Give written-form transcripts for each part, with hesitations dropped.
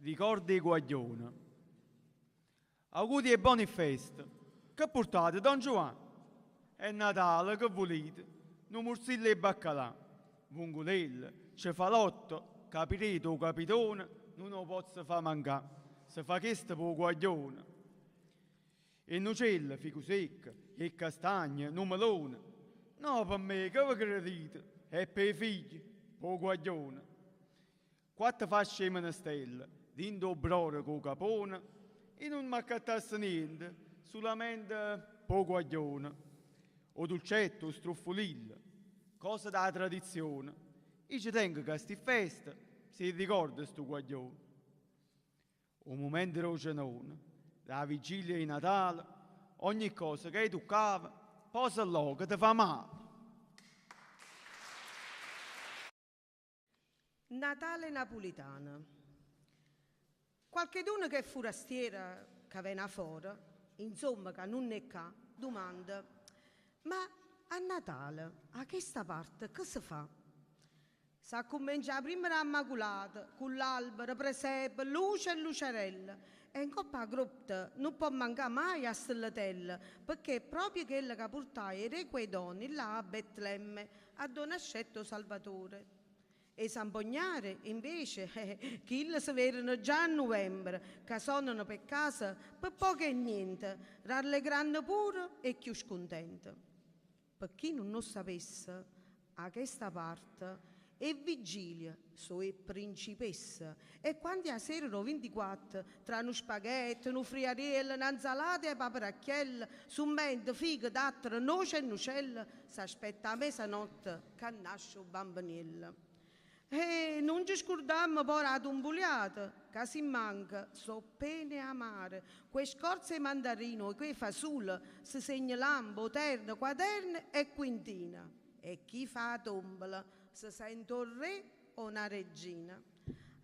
Ricordo 'e guaglione. Auguri e boni ffeste. Che purtate, don Giuvà? È Natale, che vulite? Nu murzillo 'e baccalà. Vungulelle, cefalotto, capireto 'o capitone, nun 'o pozzo fa mancà. Se fa chesto p' 'o guaglione. 'E nucelle, ficusecche, 'e castagne, nu melone. No pe me, che ve credite? È p' 'e figlie, p' 'o guaglione. Quatte fasce 'e menestelle, dint' 'o broro cu 'o capone, i' nun m'accattasse niente, sulamente p' 'o guaglione. 'O dulcetto, 'o struffulillo, cose d' 'a tradizione, i' ce tengo ca sti ffeste s' 'e ricorda stu guaglione. 'O mumento d' 'o cenone, d' 'a vigilia 'e Natale, ogni cosa ca 'e tuccava, posa lloco, te fa male. Natale napulitano. Qualcheduno che è furastiero ca vene 'a fora, insomma ca nun è ccà, dumanda, Ma a Natale 'a chesta parte che se fa? S'accummencia 'a primma d' 'a 'Mmaculata, cu ll'albero, presepe, luce e lucerelle e 'ncopp' 'a grotta nun po' mancà maje 'a stelletella pecché è proprio chella ca purtaje 'e re cu 'e donni là a Betlemme addò nascette 'o Salvatore. 'E sampognare, invece, eh, chille se vedono già a nuvembre, ca sonano pe' casa pe' poco e niente, rallegranno pure 'e cchiù scuntente. Pe' chi nun 'o ssapesse, 'a chesta parte, 'e vvigilie so' 'e pprincipesse e quando è 'a sera d' 'o 24, tra nu spaghetto, nu friariello, na 'nzalata e 'e paperacchielle, summente, fiche, dattere, noce e nucelle, s'aspetta 'a mesanotte ca nasce 'o Bambeniello. E nun ce scurdammo po' d' 'a tumbuliata, ca si manca, so' pene amare, cu 'e scorze 'e mandarino o cu 'e fasule, se segna lampo, 'o terno, quaterno e quintina. E chi fa 'a tombola se sente 'o rre o na regina.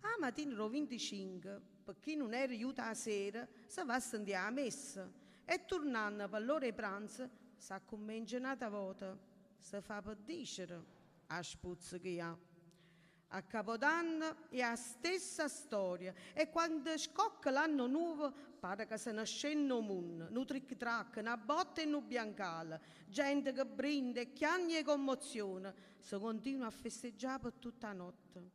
A matina d' 'o 25, pe chi nun era juto 'a sera, se va a sentì 'a messa e turnanno pe ll'ora 'e pranzo s'accummencia n'ata vota, se fa pe dicere a spuzzechià. A Capodanno è 'a stessa storia e quando scocca l'anno nuovo pare ca se ne scenne 'o munno, nu tric trac, na botta e nu biancale, gente che brinda e chiagne 'e commozione, se continua a festeggià pe tutta 'a notte.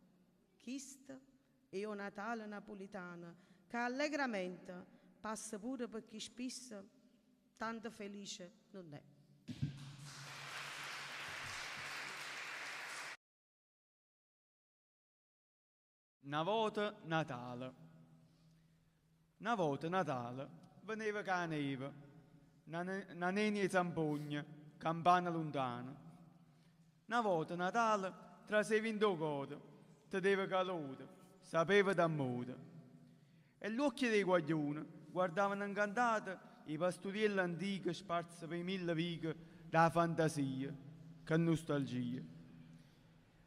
Chisto è 'o Natale napulitano ca allegramente passa pure pe chi spisso tanto felice nun è. Na vota Natale Na vota Natale veneva cu 'a neve, na na nenia 'e zampogna, campana luntana. Na vota Natale traseva 'int' 'o core, te deva calore, sapeva d'ammore. E ll'uocchie d' 'e guagliune guardavano 'ncantate 'e pasturielle antiche sparze p' 'e mille viche d' 'a fantasia. Che nustalgia!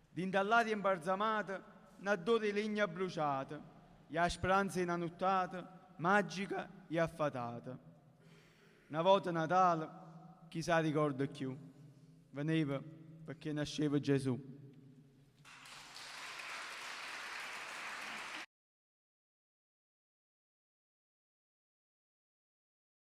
Dint'a ll'aria 'mbarzamata n'addore 'e legna abbruciata e 'a speranza 'e na nuttata magica e affatata. Na vota Natale chi s' 'a ricorda cchiù, veneva pecché nasceva Gesù.